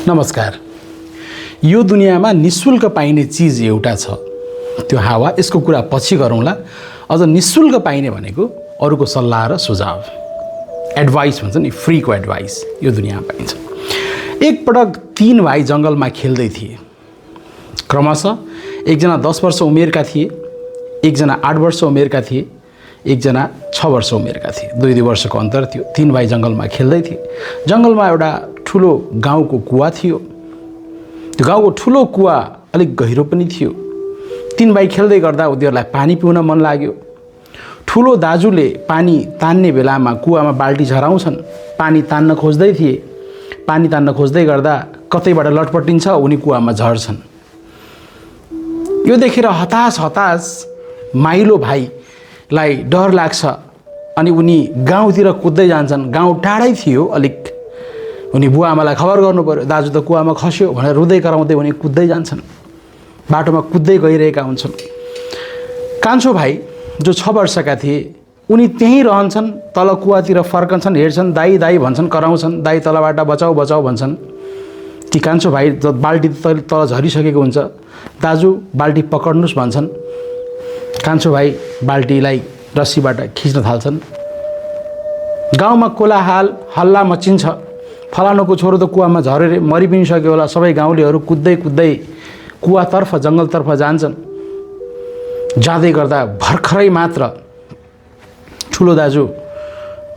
नमस्कार। यो दुनियाँमा निशुल्क पाइने चिज एउटा छ, त्यो हावा। यसको कुरा पछि गरौँला। अझ निशुल्क पाइने भनेको अरूको सल्लाह र सुझाव, एडभाइस भन्छ नि, फ्रीको एडभाइस यो दुनियाँमा पाइन्छ। एकपटक 3 भाइ जङ्गलमा खेल्दै थिए। क्रमशः एकजना 10 वर्ष उमेरका थिए, एकजना 8 वर्ष उमेरका थिए, एकजना 6 वर्ष उमेरका थिए। 2-2 वर्षको अन्तर थियो। 3 भाइ जङ्गलमा खेल्दै थिए। जङ्गलमा एउटा ठुलो गाउँको कुवा थियो। त्यो गाउँको ठुलो कुवा अलिक गहिरो पनि थियो। 3 भाइ खेल्दै गर्दा उनीहरूलाई पानी पिउन मन लाग्यो। ठुलो दाजुले पानी तान्ने बेलामा कुवामा बाल्टी झराउँछन्। पानी तान्न खोज्दै थिए। पानी तान्न खोज्दै गर्दा कतैबाट लटपटिन्छ, उनी कुवामा झर्छन्। यो देखेर हताश माइलो भाइलाई डर लाग्छ अनि उनी गाउँतिर कुद्दै जान्छन्। गाउँ टाढै थियो अलिक। उनी बुवा आमालाई खबर गर्नु पर्यो, दाजु त कुवामा खस्यो भनेर रुँदै कराउँदै उनी कुद्दै जान्छन्। बाटोमा कुद्दै गइरहेका हुन्छन्। कान्छो भाइ जो 6 वर्षका थिए उनी त्यहीँ रहन्छन्। तल कुवातिर फर्कन्छन्, हेर्छन्, दाई दाई भन्छन्, कराउँछन्, दाई तलबाट बचाऊ बचाऊ भन्छन्। ती कान्छो भाइ बाल्टी तल झरिसकेको हुन्छ। दाजु बाल्टी पकड्नुहोस् भन्छन्। कान्छो भाइ बाल्टीलाई रस्सीबाट खिच्न थाल्छन्। गाउँमा कोलाहाल हल्ला मचिन्छ। फलानुको छोरो त कुवामा झरेर मरि पनि सक्यो होला। सबै गाउँलेहरू कुद्दै कुद्दै कुवातर्फ, जङ्गलतर्फ जान्छन्। जाँदै गर्दा भर्खरै मात्र ठुलो दाजु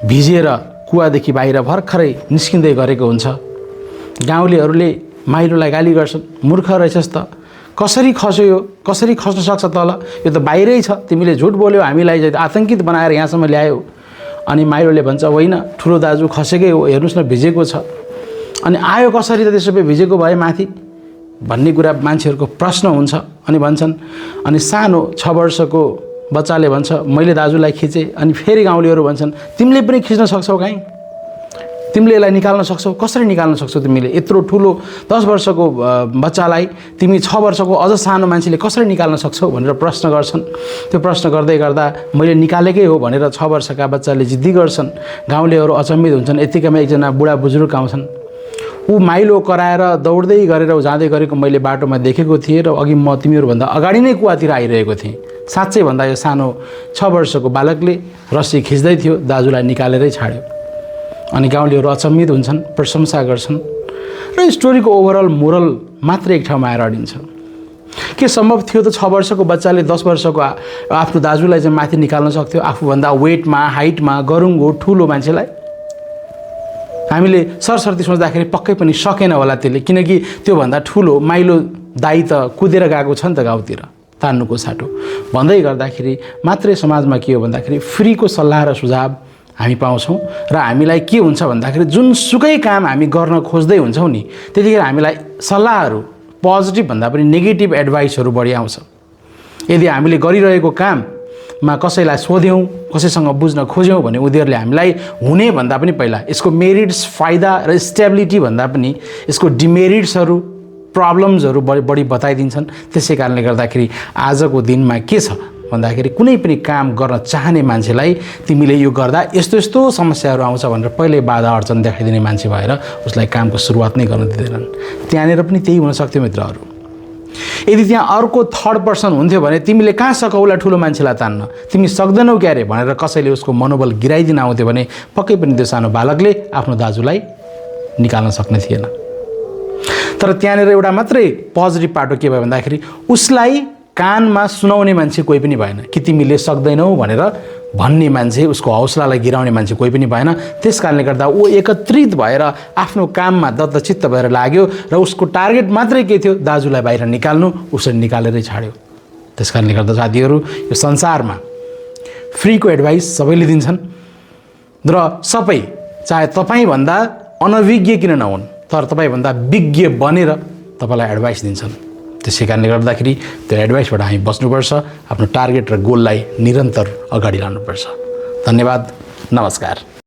भिजेर कुवादेखि बाहिर भर्खरै निस्किँदै गरेको हुन्छ। गाउँलेहरूले माइलोलाई गाली गर्छन्, मूर्ख रहेछस् त, कसरी खस्यो यो, कसरी खस्न सक्छ तल, यो त बाहिरै छ, तिमीले झुट बोल्यौ, हामीलाई आतङ्कित बनाएर यहाँसम्म ल्यायो। अनि माइलोले भन्छ, होइन ठुलो दाजु खसेकै हो, हेर्नुहोस् न भिजेको छ। अनि आयो कसरी त त्यसो भए भिजेको भए माथि भन्ने कुरा मान्छेहरूको प्रश्न हुन्छ। अनि भन्छन्, अनि सानो 6 वर्षको बच्चाले भन्छ, मैले दाजुलाई खिचेँ। अनि फेरि गाउँलेहरू भन्छन्, तिमीले पनि खिच्न सक्छौ काहीँ, तिमीले यसलाई निकाल्न सक्छौ, कसरी निकाल्न सक्छौ, तिमीले यत्रो ठुलो 10 वर्षको बच्चालाई तिमी 6 वर्षको अझ सानो मान्छेले कसरी निकाल्न सक्छौ भनेर प्रश्न गर्छन्। त्यो प्रश्न गर्दै गर्दा मैले निकालेकै हो भनेर 6 वर्षका बच्चाले जिद्दी गर्छन्। गाउँलेहरू अचम्मित हुन्छन्। यतिकैमा एकजना बुढा बुजुर्ग आउँछन्। ऊ माइलो कराएर दौड्दै गरेर जाँदै गरेको मैले बाटोमा देखेको थिएँ र अघि म तिमीहरूभन्दा अगाडि नै कुवातिर आइरहेको थिएँ। साँच्चै भन्दा यो सानो 6 वर्षको बालकले रस्सी खिच्दै थियो, दाजुलाई निकालेरै छाड्यो। अनि गाउँलेहरू अचम्मित हुन्छन्, प्रशंसा गर्छन्। र स्टोरीको ओभरअल मोरल मात्र एक ठाउँमा आएर अडिन्छ। के सम्भव थियो त 6 वर्षको बच्चाले 10 वर्षको आफ्नो दाजुलाई चाहिँ माथि निकाल्न सक्थ्यो, आफूभन्दा वेटमा, हाइटमा गरुङ्गो ठुलो मान्छेलाई? हामीले सरसर्ती सोच्दाखेरि पक्कै पनि सकेन होला त्यसले, किनकि त्योभन्दा ठुलो माइलो दाई त कुदेर गएको छ नि त गाउँतिर तान्नुको साटो। भन्दै गर्दाखेरि मात्रै समाजमा के हो भन्दाखेरि फ्रीको सल्लाह र सुझाव हामी पाउँछौँ। र हामीलाई के हुन्छ भन्दाखेरि जुनसुकै काम हामी गर्न खोज्दै हुन्छौँ नि, त्यतिखेर हामीलाई सल्लाहहरू, पोजिटिभ भन्दा पनि नेगेटिभ एडभाइसहरू बढी आउँछ। यदि हामीले गरिरहेको काममा कसैलाई सोध्यौँ, कसैसँग बुझ्न खोज्यौँ भने उनीहरूले हामीलाई हुने भन्दा पनि पहिला यसको मेरिट्स, फाइदा र स्टेबिलिटी भन्दा पनि यसको डिमेरिट्सहरू, प्रब्लम्सहरू बढी बताइदिन्छन्। त्यसै कारणले गर्दाखेरि आजको दिनमा के छ भन्दाखेरि कुनै पनि काम गर्न चाहने मान्छेलाई तिमीले यो गर्दा यस्तो यस्तो समस्याहरू आउँछ भनेर पहिल्यै बाधा अडचन देखाइदिने मान्छे भएर उसलाई कामको सुरुवात नै गर्न दिँदैनन्। त्यहाँनिर पनि त्यही हुनसक्थ्यो मित्रहरू। यदि त्यहाँ अर्को थर्ड पर्सन हुन्थ्यो भने तिमीले कहाँ सकौला ठुलो मान्छेलाई तान्न, तिमी सक्दैनौ क्यारे भनेर कसैले उसको मनोबल गिराइदिन आउँथ्यो भने पक्कै पनि त्यो सानो बालकले आफ्नो दाजुलाई निकाल्न सक्ने थिएन। तर त्यहाँनिर एउटा मात्रै पोजिटिभ पाटो के भयो भन्दाखेरि उसलाई कानमा सुनाउने मान्छे कोही पनि भएन। कि तिमीले सक्दैनौ भनेर भन्ने मान्छे, उसको हौसलालाई गिराउने मान्छे कोही पनि भएन। त्यस कारणले गर्दा ऊ एकत्रित भएर आफ्नो काममा दत्तचित्त भएर लाग्यो र उसको टार्गेट मात्रै के थियो, दाजुलाई बाहिर निकाल्नु। उसले निकालेरै छाड्यो। त्यस कारणले गर्दा साथीहरू, यो संसारमा फ्रीको एडभाइस सबैले दिन्छन् र सबै, चाहे तपाईँभन्दा अनभिज्ञ किन नहुन्, तर तपाईँभन्दा विज्ञ बनेर तपाईँलाई एडभाइस दिन्छन्। त्यसै कारणले गर्दाखेरि त्यो एडभाइसबाट हामी बस्नुपर्छ। आफ्नो टार्गेट र गोललाई निरन्तर अगाडि लानुपर्छ। धन्यवाद। नमस्कार।